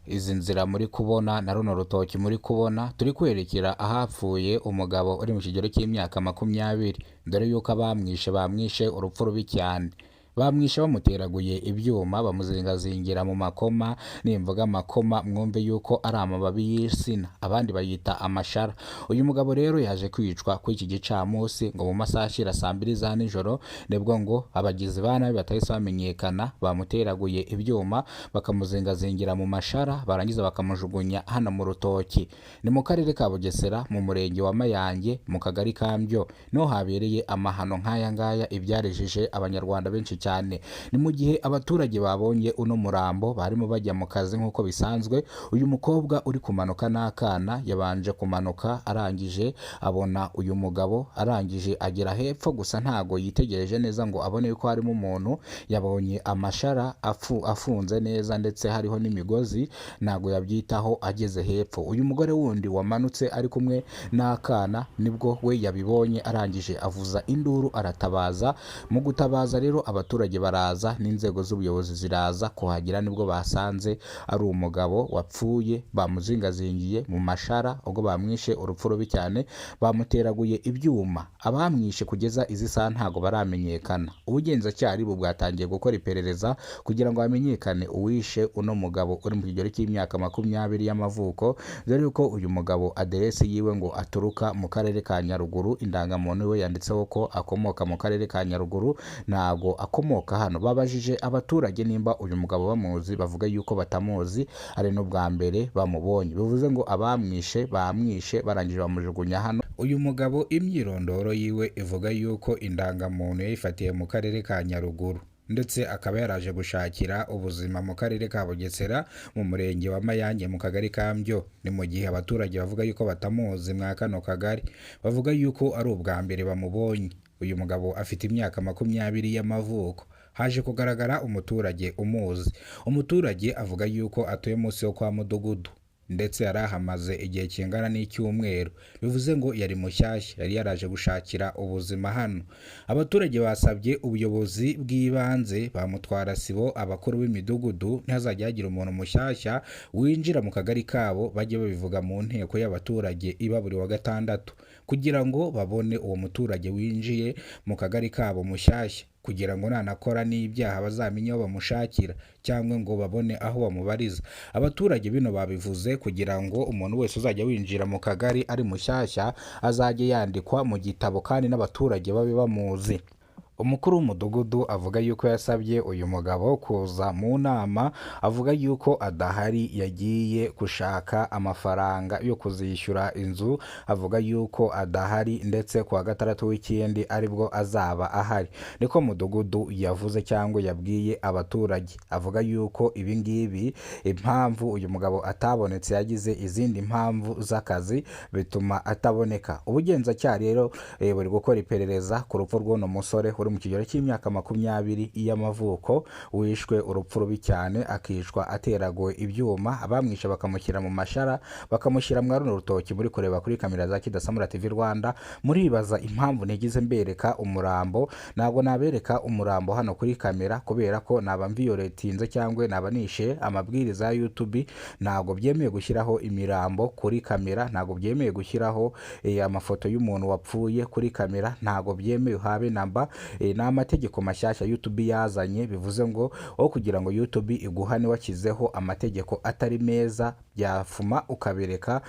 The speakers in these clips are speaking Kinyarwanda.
Izi nzira muri kubona na runo rutoki muri kubona, turi kwerekera ahapfuye umugabo uri mu kigero cy'imyaka 20, dore yuko abamwishe bamwishe urupfu rubi cyane. Bamwishe bamuteraguye ibyuma, bamuzingazingira mu makoma. Nimvuga amakoma mwumve yuko ari amababi y'insina, abandi bayita amashara. Uyu mugabo rero yaje kwicwa kuri iki gicamunsi, ngo mu masaha ashira saa 2 za nijoro, nibwo ngo abagizi ba nabi batahise bamenyekana bamuteraguye ibyuma, bakamuzingazingira mu mashara, barangiza bakamujugunya hano mu rutoki. Ni mu karere ka Bugesera, mu murenge wa Mayange, mu kagari ka Mbyo, niho habereye amahano nk'aya ngaya, ibyarijije Abanyarwanda benshi cyane. Ni mu gihe abaturage babonye uno murambo barimo bajya mu kazi nk'uko bisanzwe. Uyu mukobwa uri kumanuka n'akana yabanje kumanuka, arangije abona uyu mugabo, arangije agera hepfo, gusa ntago yitegereje neza ngo abone yuko harimo umuntu. Yabonye amashara afunze neza ndetse hariho n'imigozi, ntago yabyitaho ageze hepfo. Uyu mugore wundi wamanutse ari kumwe n'akana nibwo we yabibonye, arangije avuza induru aratabaza. Mu gutabaza rero abaturage baraza n'inzego z'ubuyobozi ziraza kuhagera, nibwo basanze ari umugabo wapfuye bamuzingazingiye mu mashara, ubwo bamwishe urupfu rubi cyane, bamuteraguye ibyuma. Abamwishe kugeza izi saha ntago baramenyekana. Ubugenzacyaha bubu bwatangiye gukora iperereza kugira ngo hamenyekane uwishe uno mugabo uri mu kigero cy'imyaka 20 y'amavuko, dore yuko uyu mugabo aderesi yiwe ngo aturuka mu karere ka Nyaruguru, indangamuntu we yanditseho ko akomoka mu karere ka Nyaruguru, ntago akomoka hano. Babajije abaturage nimba uyu mugabo bamuzi, bavuga yuko batamuzi, ari n'ubwa mbere bamubonye. Bivuze ngo abamwishe bamwishe barangije bamujugunya hano. Uyu mugabo imyirondoro yiwe ivuga yuko indangamuntu yayifatiye mu karere ka Nyaruguru, ndetse akaba yaraje gushakira ubuzima mu karere ka Bugesera, mu murenge wa Mayange, mu kagari ka Mbyo. Ni mu gihe abaturage bavuga yuko batamuzi mwa kano kagari, bavuga yuko ari ubwa mbere bamubonye. Uyu mugabo afite imyaka 20 y'amavuko. Haje kugaragara umuturage umuzi. Umuturage avuga yuko atuye munsi yo kwa mudugudu, ndetse yari ahamaze igihe kingana n'icyumweru, bivuze ngo yari mushyashya, yari yaraje gushakira ubuzima hano. Abaturage basabye ubuyobozi bw'ibanze, bamutwara sibo, abakuru b'imidugudu, ntihazajya hagira umuntu mushyashya winjira mu kagari kabo, bajye babivuga mu nteko y'abaturage iba buri wa gatandatu, kugira ngo babone uwo muturage winjiye mu kagari kabo mushyashya, kugira ngo nanakora n'ibyaha bazamenye aho bamushakira cyangwa ngo babone aho bamubariza. Abaturage bino babivuze kugira ngo umuntu wese uzajya winjira mu kagari ari mushyashya azajye yandikwa mu gitabo, kandi n'abaturage babe bamuzi. Umukuru w'umudugudu avuga yuko yasabye uyu mugabo kuza mu nama, avuga yuko adahari, yagiye gushaka amafaranga yo kuzishyura inzu, avuga yuko adahari ndetse kuwa gatandatu w'ikindi aribwo azaba ahari. Niko mudugudu yavuze cyangwa yabwiye abaturage. Avuga yuko ibi ngibi impamvu uyu mugabo atabonetse, yagize izindi mpamvu z'akazi bituma ataboneka. Ubugenzacyaha rero buri gukora iperereza ku rupfu rw'uno musore uri mu kigero cy'imyaka 20 y'amavuko, wishwe urupfu rubi cyane, akicwa ateraguwe ibyuma, abamwishe bakamushyira mu mashara, bakamushyira mwa runo rutoki muri kureba kuri kamera za Kidasamura TV Rwanda. Muribaza impamvu ntigize mbereka umurambo. Ntabwo nabereka umurambo hano kuri kamera kubera ko naba mviyoretinze cyangwa naba nishe amabwiriza ya YouTube. Ntabwo byemewe gushyiraho imirambo kuri kamera, ntabwo byemewe gushyiraho amafoto y'umuntu wapfuye kuri kamera, ntabwo byemewe habe namba. Ni amategeko mashyashya YouTube yazanye, bivuze ngo aho kugira ngo YouTube iguhane washyizeho amategeko atari meza, byafuma ukabereka.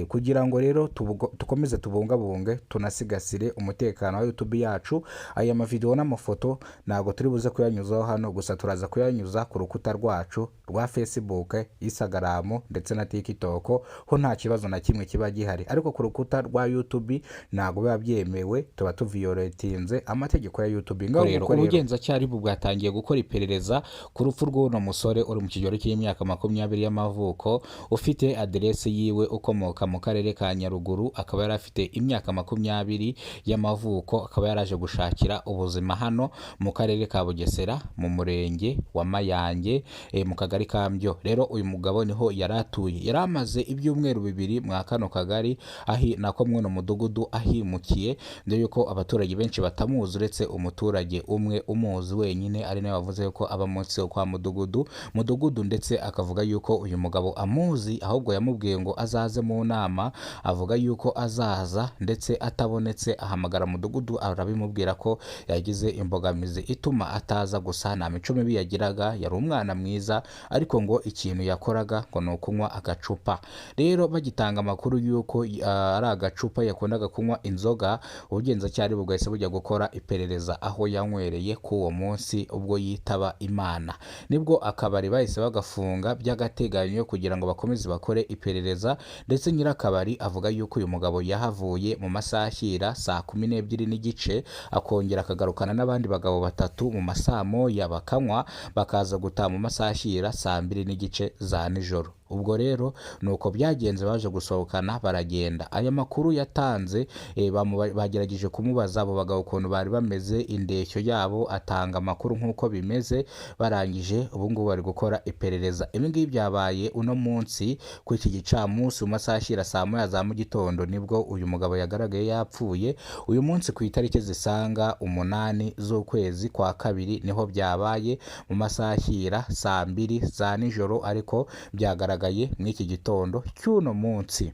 Kugira ngo rero dukomeze tubungabunge tunasigasire umutekano wa YouTube yacu, aya mavideo n'amafoto ntabwo turi buze kuyanyuzaho hano, gusa turaza kuyanyuza ku rukuta rwacu rwa Facebook, Instagram ndetse na TikTok, ho nta kibazo na kimwe kiba gihari. Ariko ku rukuta rwa YouTube ntabwo biba byemewe, tuba tuviyoretinze amategeko ya YouTube. Ngaho rero ubugenzacyaha bubu bwatangiye gukora iperereza ku rupfu rw'uno musore uri mu kigero cy'imyaka 20 y'amavuko, ufite aderesi yiwe, ukomoka mu karere ka Nyaruguru, akaba yari afite imyaka 20 y'amavuko, akaba yaraje gushakira ubuzima hano mu karere ka Bugesera, mu murenge wa Mayange, mu kagari ka Mbyo. Rero uyu mugabo niho yari atuye, yari amaze ibyumweru 2 mwa kano kagari, ahi nako mwuno mudugudu ahimukiye, dore yuko abaturage benshi batamuzi uretse umuturage umwe umuzi wenyine, ari nawe wavuze ko aba munsi yo kwa mudugudu mudugudu, ndetse akavuga yuko uyu mugabo amuzi, ahubwo yamubwiye ngo azaze mu nama, avuga yuko azaza, ndetse atabonetse ahamagara mudugudu arabimubwira ko yagize imbogamizi ituma ataza. Gusa nta mico mibi yagiraga, yari umwana mwiza, ariko ngo ikintu yakoraga ngo ni ukunywa agacupa. Rero bagitanga amakuru y'uko ari agacupa yakundaga kunywa inzoga, ubugenzacyaha bugahise bujya gukora iperereza aho yanywereye k'uwo munsi ubwo yitaba Imana. Nibwo akabari bahise bagafunga by'agateganyo kugira ngo bakomeze bakore iperereza, ndetse nyirakabari avuga yuko uyu mugabo yahavuye mu masaha ashyira saa 12:30, akongera akagarukana n'abandi bagabo batatu mu masaa moya, bakanywa bakaza gutaha mu masaha ashyira saa 2:30 za nijoro. Ubwo rero ni uko byagenze, baje gusohokana baragenda. Aya makuru yatanze, bagerageje kumubaza abo bagabo ukuntu bari bameze, indeshyo yabo, atanga amakuru nk'uko bimeze. Barangije ubu ngubu bari gukora iperereza. Ibi ngibi byabaye uno munsi kuri iki gicamunsi mu masaha ashyira saa moya za mu gitondo, nibwo uyu mugabo yagaragaye yapfuye. Uyu munsi ku itariki zisaga 8 z'ukwezi kwa kabiri niho byabaye mu masaha ashyira saa 2 za nijoro, ariko byagaragaye muri iki gitondo cy'uno munsi.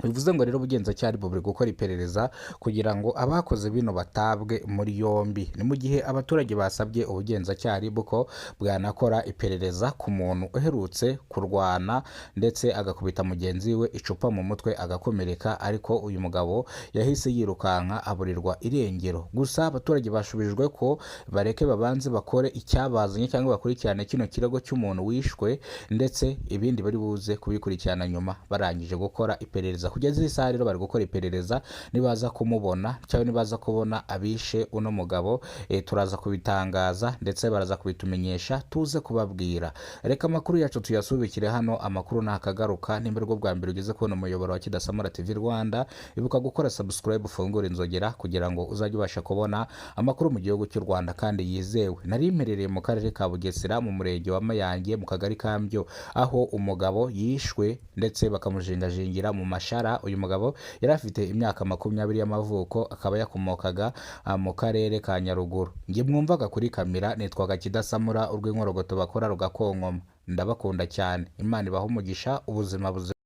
Bivuze ngo rero ubugenzacyaha buri gukora iperereza kugira ngo abakoze bino batabwe muri yombi. Ni mu gihe abaturage basabye ubugenzacyaha ko bwanakora iperereza ku muntu uherutse kurwana ndetse agakubita mugenzi we icupa mu mutwe agakomereka, ariko uyu mugabo yahise yirukanka aburirwa irengero. Gusa abaturage bashubijwe ko bareke babanze bakore icyabazanye cyangwa bakurikirane kino kirego cy'umuntu wishwe, ndetse ibindi bari buze kubikurikirana nyuma barangije gukora iperereza. Kugeza iyi saha rero bari gukora iperereza, nibaza kumubona cyangwa nibaza kubona abishe uno mugabo, turaza kubitangaza ndetse baraza kubitumenyesha tuze kubabwira. Reka amakuru yacu tuyasubikire hano, amakuru nakagaruka. Nimba aribwo bwa mbere ugeze kubona umuyoboro wa Kidasamura TV Rwanda, ibuka gukora subscribe, ufungure inzogera kugira ngo uzajye ubasha kubona amakuru mu gihugu cy'u Rwanda kandi yizewe. Nari mperereye mu karere ka Bugesera, mu murenge wa Mayange, mu kagari ka Mbyo, aho umugabo yishwe ndetse bakamujingajingira mu mashara. Uyu mugabo yari afite imyaka 20 y'amavuko, akaba yakomokaga mu karere ka Nyaruguru. Njye mwumvaga kuri kamera nitwaga Kidasamura, urw'inkorogoto bakora rugakonkoma. Ndabakunda cyane, Imana ibahe umugisha, ubuzima buzima.